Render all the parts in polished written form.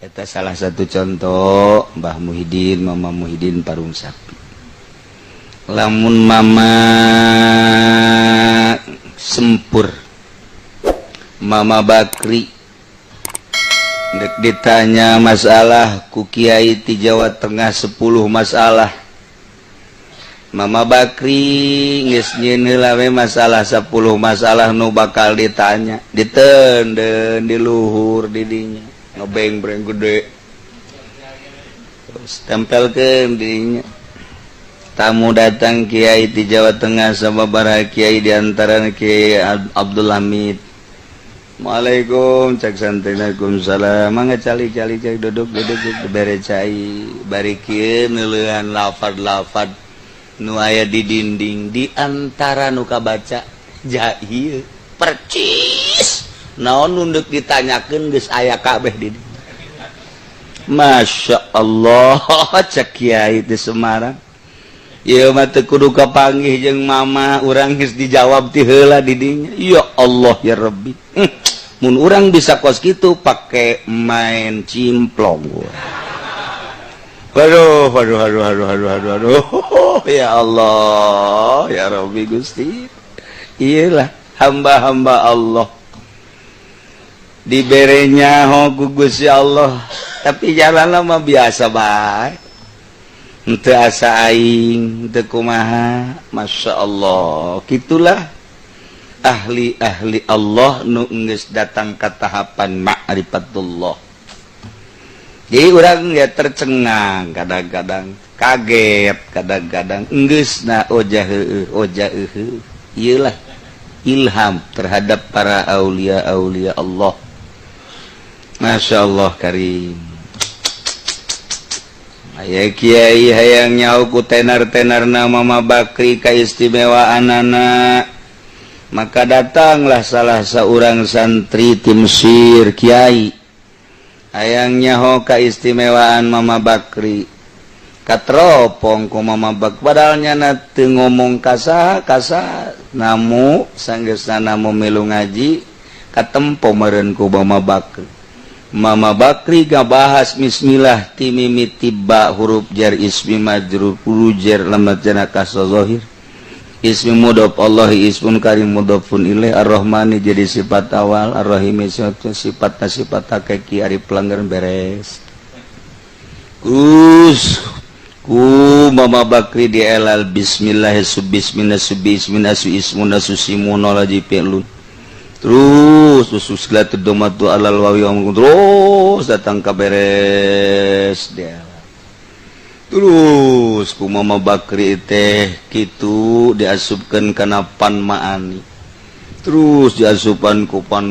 Eta salah satu contoh Mbah Muhyiddin, Mama Muhyiddin Parung Sapi. Lamun Mama Sempur, Mama Bakri dek ditanya masalah ku kiai di Jawa Tengah 10 masalah, Mama Bakri geus nyieun heula we masalah 10 masalah nu bakal ditanya, ditenden di luhur didinya, ngebeng-breng gede, terus tempelkeun didinya. Tamu datang, kiai di Jawa Tengah, sama para kiai, diantara Kiai Abdul Hamid. "Assalamualaikum," cek santri. "Waalaikumsalam, mangga calik, calik, calik, duduk, duduk, duduk." Bere cai, bari kieu neuleuhan lafad-lafad nu aya di dinding. Di antara nu kabaca jahil percis naon nu deuk ditanyakeun geus aya kabeh di dieu. "Masya Allah," cek kiai di Semarang, "ieu mah teu kudu kapanggih jeung mama urang, geus dijawab ti heula di dinya." Ya Allah ya Rabbi. Mun urang bisa kos kitu, pake main cimplong gua. Waduh, waduh, aduh, aduh, aduh, aduh, aduh. Ya Allah, ya Rabbi Gusti. Iyalah hamba-hamba Allah. Diberenya ho ku Gusti Allah, tapi jalan mah biasa bae. Henteu asa aing, teu kumaha. Masya Allah. Gitulah ahli-ahli Allah nu geus datang ke tahapan ma'rifatullah. Jadi orang ya tercengang kadang-kadang, kaget kadang-kadang, enggeus na ojah heueuh, ojah heueuh. Iyalah ilham terhadap para aulia-aulia Allah. Masya Allah karim. Aya kiai hayang nyaho ku tenar-tenarna Mama Bakri kaistimewaanana, maka datanglah salah seorang santri ti Mesir, kiai hayang nyaho keistimewaan Mama Bakri. Katropong ku Mama Bakri, padahal nyana teu ngomong kasa kasa namu. Sanggeusna namu milu ngaji, katempo meureun ku Mama Bakri. Mama Bakri ngabahas bismillah ti mimiti ba huruf jar ismi majrur, huruf jar lamat jana kasra zahir, ismi mudhof, Allah ismun karim mudhofun ilaih, ar-rahmani jadi sifat awal, ar-rahimi sifat sifat sifat hakiki, ari pelanggaran beres. Terus ku Mama Bakri dielal bismillah sub bismillah sub bismillah su ismun su simun lagi fi'lun, terus usus domatu alal wawi, terus datang ke beres dia. Terus ku Mama Bakri teh kitu diasupkeun kana pan maani, terus diasupan ku pan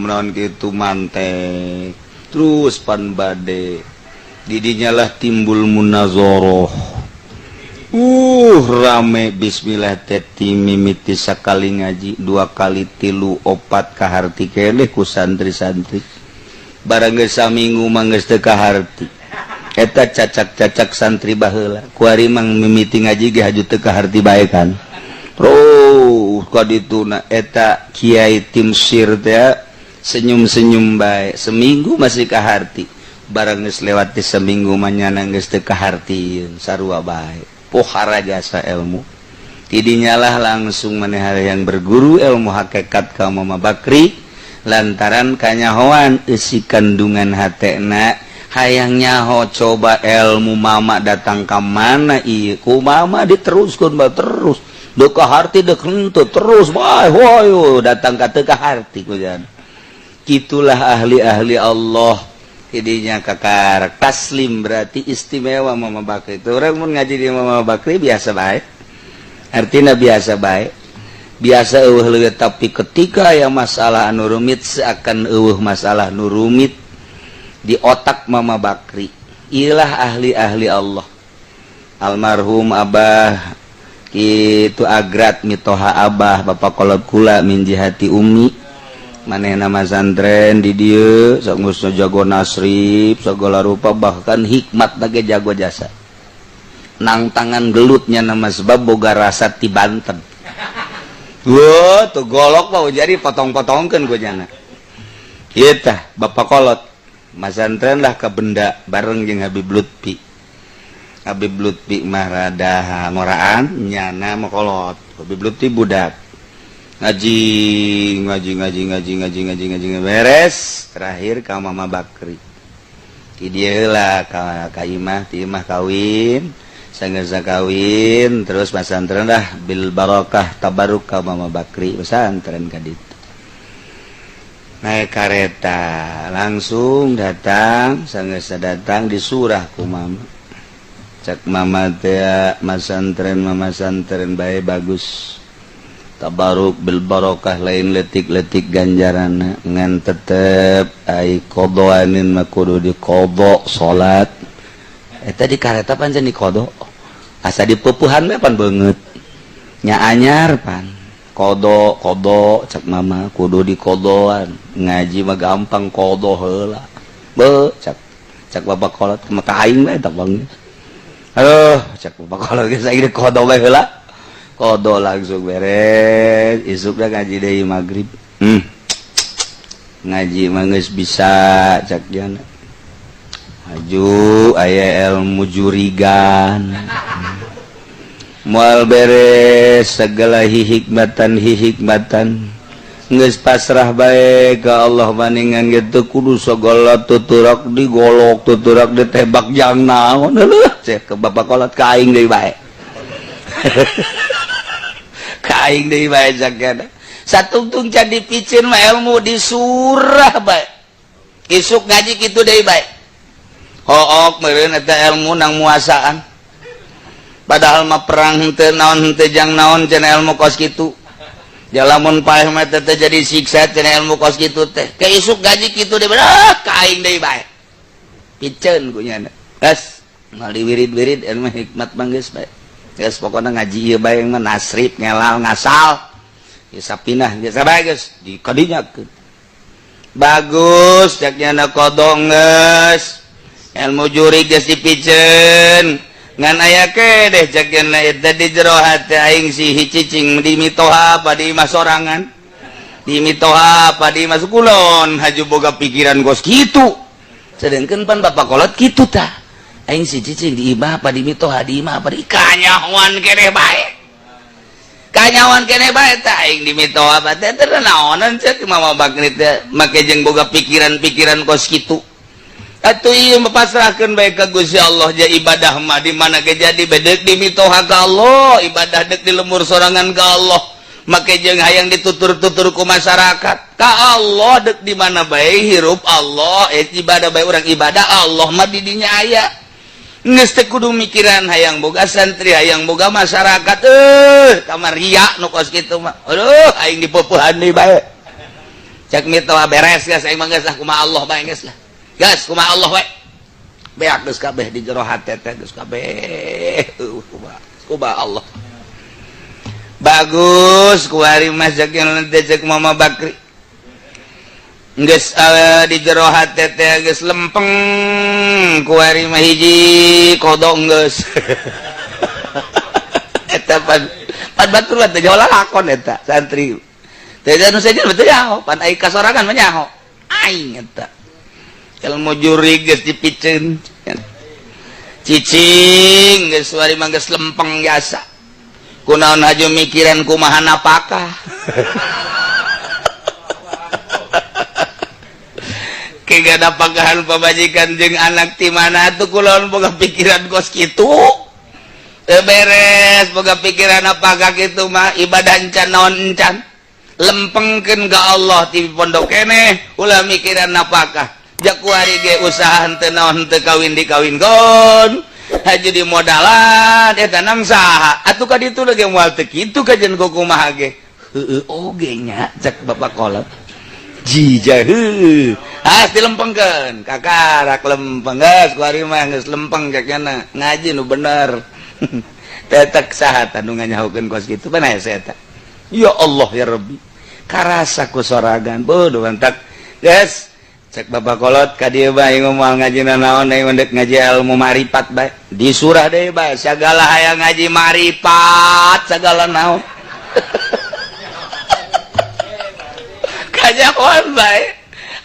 naon kitu mantek, terus pan bade didinyalah timbul munazoroh. Rame bismillah teh mimiti sakali ngaji, dua kali, tilu, opat, kaharti keneh ku santri-santri. Barang geus saminggu mah geus teu kaharti. Eta cacak-cacak santri baheula kuari mang mimiti ngaji ge haju teu kaharti bae kan. Terus ka dituna eta kiai ti Mesir teh senyum-senyum bae, seminggu masih kaharti. Barang geus lewat di seminggu mah nyana geus teu kaharti, sarua bae. Pohara jasa ilmu. Tidinyalah langsung maneh yang berguru ilmu hakikat ka Mama Bakri lantaran kanyahoan isi kandungan hatena, hayang nyaho coba ilmu mama datang ka mana ieu. Ku mama diteruskeun ba, terus deu kaharti deuk henteu, terus bae hoyo datang ka teu kaharti ku jan. Gitulah ahli-ahli Allah. Idinya kakar taslim, berarti istimewa Mama Bakri itu. Orang mun ngaji di Mama Bakri biasa baik, artinya biasa baik, biasa eueuh leuwih. Tapi ketika yang masalah anu rumit, seakan eueuh masalah nu rumit di otak Mama Bakri. Ilah ahli-ahli Allah. Almarhum Abah itu agrat mitoha Abah, bapak kolot kula min jihati umi, maneh nama santren di dieu sok geus jago nasrib segala rupa, bahkan hikmat lagi jago jasa nang tangan gelutnya nama, sebab boga rasa ti Banten. Wah, tuh golok mau jadi potong-potongkeun ku jana. Ieu tah bapak kolot. Masantren lah ka benda bareng jeung Habib Lutfi. Habib Lutfi mah rada ngoraan, nyana mah kolot. Habib Lutfi budak. Ngaji ngaji ngaji ngaji ngaji ngaji ngaji beres, terakhir ka Mama Bakri. Ti dieu heula ka imah, ti imah kawin, sanggeus kawin terus masantren lah bil barokah tabaruk ka Mama Bakri pesantren ka ditu. Naik kareta langsung datang, sanggeus datang di surah ku mama. Cak mama teh masantren, mama santren bae bagus. Tabaruk bil barokah lain letik-letik ganjaran ngan tetep ai qadaanin mah kudu diqada salat. Eta di kareta pancen diqada. Asa dipupuhan we pan beungeut. Nya anyar pan. Qada qada cak mama kudu diqadaan. Ngaji mah gampang qada heula. Be cak cak bapak kolot mah ka aing we eta bang. Aduh cak bapak kolot geus aing qada we heula. Qada langsung beres, isukna ngaji deui magrib. Ngaji mah geus bisa cak jana. Maju aya ilmu jurigan. Moal beres segala hikmatan-hikmatan. Geus pasrah bae ka Allah maningan gitu kudu segala tuturak digolok, tuturak ditebak jang naon heuh cek ke bapak kolot ka aing deui bae. Ka aing deui bae cak satungtung can dipiceun mah ilmu disurah bae. Isuk ngaji kitu deui bae. Hook meureun eta ilmu nang muasaan. Padahal mah perang henteu naon henteu jang naon cenah ilmu kos kitu. Jalamun paeh mah teh jadi siksa cenah ilmu kos kitu teh. Ke isuk gaji kitu deui ah ka aing deui bae. Piceun ku nyana. Geus moal diwirid-wirid ilmu hikmat mah geus bae. Geus pokona ngaji ieu bae mah nasrib ngelal ngasal. Geus sapinah geus bae geus dikadinyakeun. Bagus cak nyana kodong geus. Ilmu juri geus dipiceun. Ngan aya kedeh cak nyana eta di jero hate aing si cicing di mitoha apa di imah sorangan. Di mitoha apa di imah kulon haju boga pikiran kos kitu. Sedengkeun pan bapak kolot kitu tah. Aing si cicing di imah apa di mitoha di imah apa di kanyahoan keneh bae. Kanyahoan keneh bae tah aing di mitoha apa teh teu naonan cek Mama Bakri teh make jeung boga pikiran-pikiran kos kitu. Atuh ieu mapasrahkeun bae ka Gusti Allah ja ibadah mah di mana ge jadi bedek di mitoha ka Allah, ibadah deuk di lembur sorangan ka Allah. Make jeung hayang ditutur-tutur ku masyarakat. Ka Allah deuk di mana bae hirup Allah, ibadah bae urang ibadah Allah mah di dinya aya. Geus teu kudu mikiran hayang boga santri, hayang boga masyarakat. Kamar ria nu kos kitu mah. Aduh, aing dipeupehan deui bae. Cek mitoha beres geus aing mah geus lah kumaha Allah bae geus lah. Geus kumaha Allah we. Beak geus kabeh di jero hate teh geus kabeh. Kumaha kumaha Allah. Bagus kuari mah cek cek Mama Bakri. Geus di jero hate teh geus lempeng kuari mah hiji kodong geus. Eta pan pan batur teh jauh lakon eta santri. Teh nu sejen betul nyaho, pan ai kasorangan mah nyaho. Aing eta. Ilmu juri geus dipiceun. Cicing geus wari mah geus lempeng jasa. Kunaon haju mikiran kumaha napakah. Kega napakahan pamajikan jeung anak ti mana atuh kulaon boga pikiran kos kitu. Teu beres boga pikiran apakah kitu mah ibadah encan naon encan. Lempengkeun ka Allah ti pondok keneh ulah mikiran napakah. Jakuari ge usaha henteu naon henteu kawin dikawinkeun haji di modalan eta nang saha atuh ka ditu lagi moal teu kitu kajen kumaha ge heueuh oge nya cek bapak kolot jija heueuh ah dilempengkeun kakarak lempeng geus kuari mah geus lempeng cek nya ngaji nu bener tetek saha tah nu nganyahokeun kos kitu pan aya eta ya Allah ya Rabbi karasa ku soragan bodoh mantak geus cek bapak kolot ka dieu bae moal ngaji naon aing ndek ngaji ilmu maripat bae di surah deui bae sagala hayang ngaji maripat sagala naon kanyahoan bae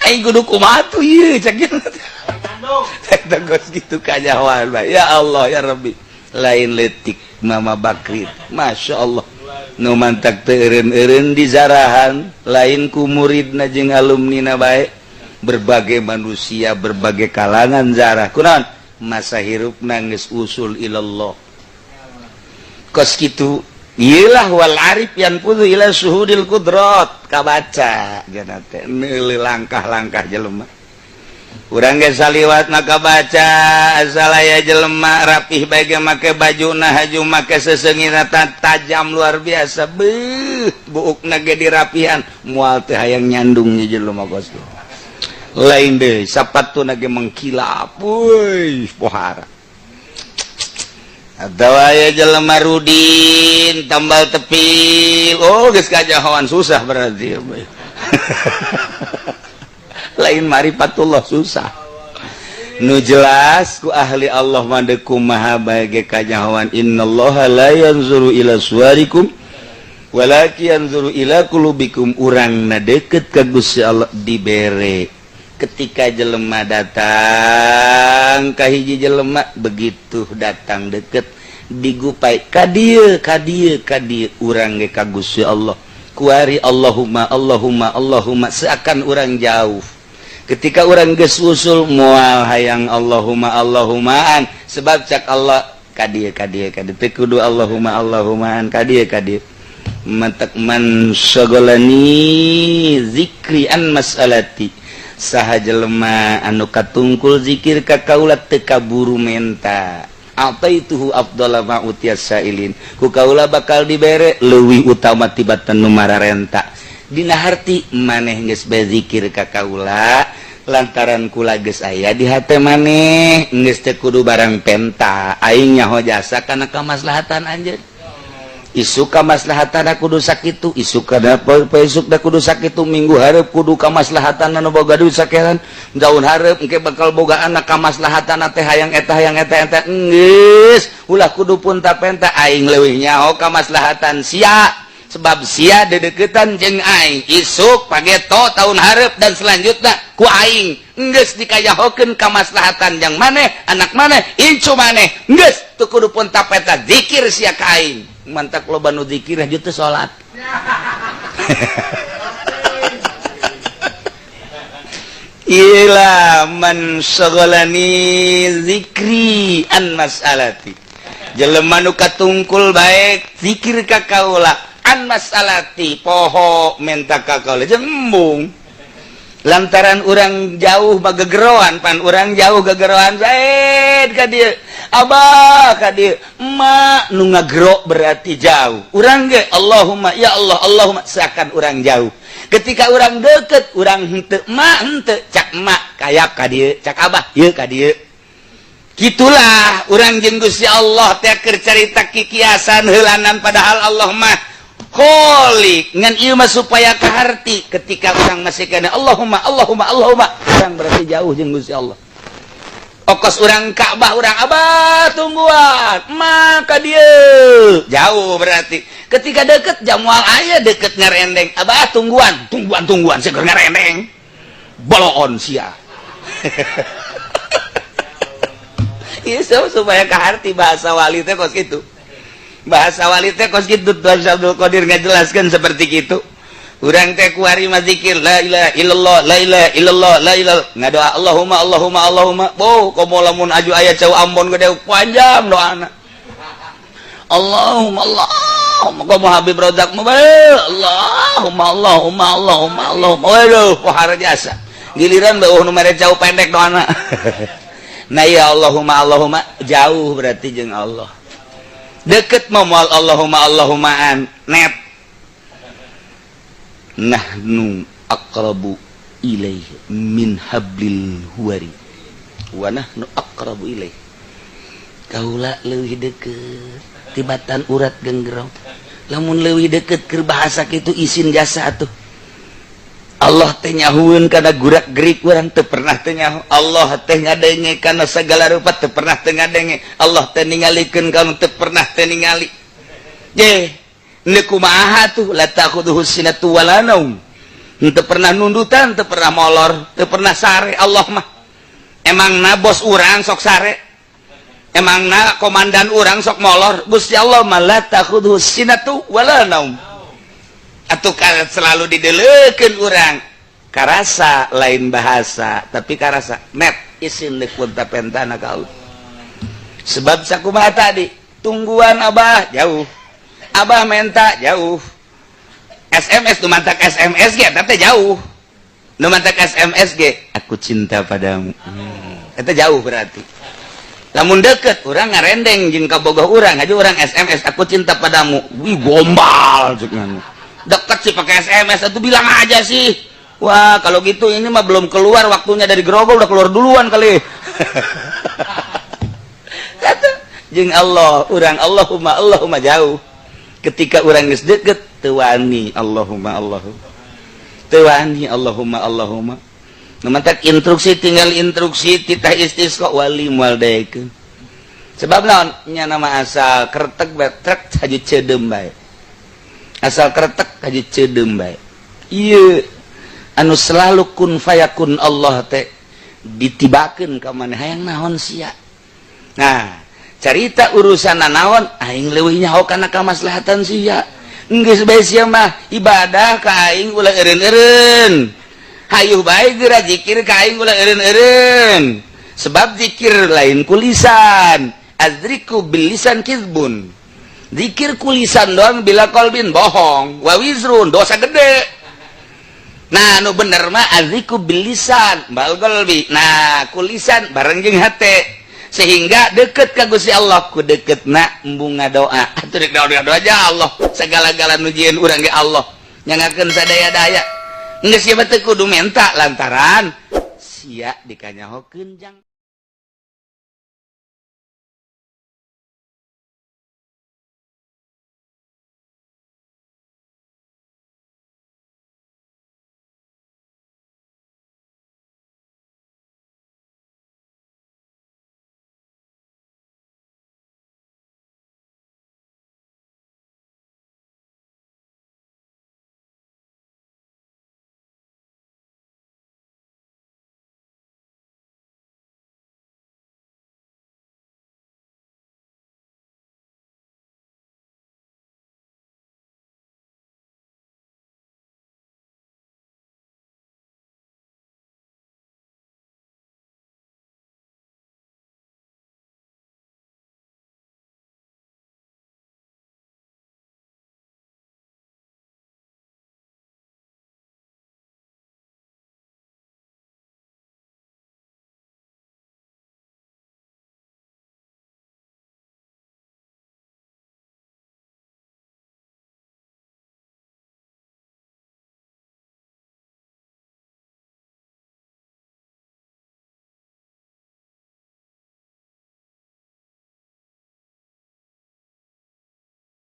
Aing kudu kumaha tuh ieu cek eta geus kitu kanyahoan bae. Ya Allah ya Rabbi, lain letik Mama Bakri, Masya Allah, nu mantak teu eureun-eureun di zarahan lain ku muridna jeung alumnina bae, berbagai manusia, berbagai kalangan zarah. Kunaon? Masa hirupna geus usul ilallah kos kitu. Iyalah, wal arif yanfudzu ila syuhudil qudrat, kabaca jana teh neuleuh langkah-langkah jelema. Urang ge saliwat maka baca, asal aya jelema rapih bae ge make bajuna haju, make seseungina tajam luar biasa, beuh, buukna ge dirapihan, moal teh hayang nyandung jelema kos kitu. Lain deui, sapatuna ge mengkilap, euy, pohara. Atau aya jelema rudin tambal tepil, oh, geus kajahoan, susah berarti. Lain marifatullah, susah. Nu jelas ku ahli Allah mah deuk kumaha bae ge kanyahoan, innallaha la yanzuru ila suwarikum walakin yanzuru ila qulubikum. Urangna deket ka Gusti Allah dibere. Ketika jelema datang ka hiji jelema, begitu datang deket digupai ka dieu, ka dieu, ka dieu. Urang ge ka Gusti Allah kuari Allahumma, Allahumma, Allahumma, seakan urang jauh. Ketika urang geus usul, moal hayang Allahumma Allahumaan, sebab cak Allah ka dieu, ka dieu, ka dieu, teu kudu Allahumma Allahumaan, ka dieu, ka dieu. Mantak man syaghalani zikri an mas'alati, saha jelema anu katungkul zikir ka kaula teu kaburu menta, ataituhu afdhala ma utiyas sailin, ku kaula bakal dibere leuwih utama tibatan nu mararenta. Dina harti maneh geus bae zikir ka kaula, lantaran kula geus aya di hate maneh, geus teu kudu barang penta. Aing nyaho jasa kana kamaslahatan anjeun. Isuk kamaslahatan kudu sakitu, isuk kana isuk da kudu sakitu, minggu hareup kudu kamaslahatan anu boga duit sakeran, daun hareup engke bakal boga anak, kamaslahatan teh hayang eta, hayang eta, eta. Geus ulah kudu punta penta, aing leuwih nyaho kamaslahatan sia, sebab sia dedeketan jeung aing isuk pageto, tahun hareup, dan selanjutnya. Ku aing geus dikayahokeun kamaslahatan yang maneh, anak maneh, incu maneh, geus teu kudu punta penta zikir sia ka aing. Mantak loba nu zikir aja teu salat. Ila man syaghalani zikri an mas'alati, jelema nu katungkul baik zikir ka kaula, an mas'alati, poho menta ka kaula, jeung embung lantaran urang jauh bagegeroan. Pan urang jauh gegeroan, Zaid ka dieu, Abah ka dieu, emak nu ngagero, berarti jauh. Urang ge Allahumma ya Allah, Allahumma, seakan urang jauh. Ketika urang deket, urang henteu emak henteu, cak emak kayak ka dieu, cak abah ieu ka dieu. Gitulah urang jeung Gusti Allah teh keur carita kikiasan heulanan, padahal Allah mah Kholik. Ngan ieu mah supaya kaharti, ketika urang masih kana Allahumma, Allahumma, Allahumma, urang berarti jauh jeung Gusti Allah. Okos urang Ka'bah, urang abah tungguan, emak ka dieu, jauh berarti. Ketika deket, jamual aya deket ngarendeng, abah tungguan, tungguan, tungguan, seger ngarendeng, boloon sia. Ieu supaya kaharti bahasa wali teh kos kitu. Bahasa wali teh kos kitu. Tuan Abdul Qadir ngajelaskeun seperti kitu. Urang teh kuari mah zikir la ilaha illallah, la ilaha illallah, la ilaha, ngadoa Allahumma, Allahumma, Allahumma. Boh, komo lamun aju aya cau Ambon gede panjang doana. Allahumma, Allahumma, komo Habib Rozak mah Allahumma, Allahumma, Allahumma, Allahumma. Waduh, pohara jasa. Giliran beuh nu mere cau pendek doana. Nah ya, Allahumma, Allahumma, jauh berarti jeung Allah. Deket mah moal Allahumma Allahumaan net. Nahnu aqrabu ilaihi min hablil huwari wa nahnu aqrabu ilaihi. Kaula leuwih deket tibatan urat genggerong. Lamun leuwih deket keur bahasa kitu isin jasa atuh. Allah teh nyahueun kana gurak gerik urang, teu pernah teu nyaho. Allah teh ngadenge kana segala rupa, teu pernah teu ngadenge. Allah teh ningalikeun kana, teu pernah teu ningali. Ye, kumaha tuh? La ta'khudhuhu sinatu wala naum. Teu pernah nundutan, teu pernah molor, teu pernah sare Allah mah. Emang na bos urang sok sare? Emang na komandan urang sok molor? Gusti Allah mah la ta'khudzuhu sinatu wala naum. Atuh selalu dideleukeun urang. Karasa lain bahasa, tapi karasa net isin deuk pentana ka Allah. Sebab sakumaha tadi, tungguan Abah jauh. Abah menta jauh. SMS nu mantak SMS ge eta teh jauh. Nu mantak SMS ge aku cinta padamu. Eta jauh berarti. Lamun deket urang ngarendeng jeung kabogoh urang aja, urang SMS "Aku cinta padamu." Wih, gombal cek. Deket sih pakai SMS itu, bilang aja sih. Wah, kalau gitu ini mah belum keluar waktunya dari grogol udah keluar duluan kali. Kata jeung Allah urang Allahumma Allahumma jauh. Ketika urang geus deket, teu wani Allahumma Allahumma, teu wani Allahumma Allahumma. Nu mantak instruksi, tinggal instruksi titah istisqa, wali moal daekeun. Sebab naon nya nama asal kretek bae trek haji ceudem bae, asal kretek haji ceudem bae. Ieu anu selalu kun fayakun Allah teh ditibakeun ka maneh, hayang naon sia. Nah, carita urusan naon, aing leuwih nyaho kana kamaslahatan sia. Geus bae sia mah ibadah ka aing ulah eureun-eureun, hayuh bae geura zikir ka aing ulah eureun-eureun, sebab zikir lain ku lisan. Adzikru bil lisan kizbun, zikir ku lisan doang bila qalbin bohong, wa wizrun, dosa gede. Nah, nu bener mah adzikru bil lisan ma'al qalbi. Nah, ku lisan bareng jeung hate sehingga deket ka Gusti Allah. Ku deket na embung doa atuh, rek doa doa aja Allah segala-gala nu jieun urang ge Allah nyangakeun sadaya-daya. Geus sia teu kudu menta lantaran sia dikanyahokeun jang.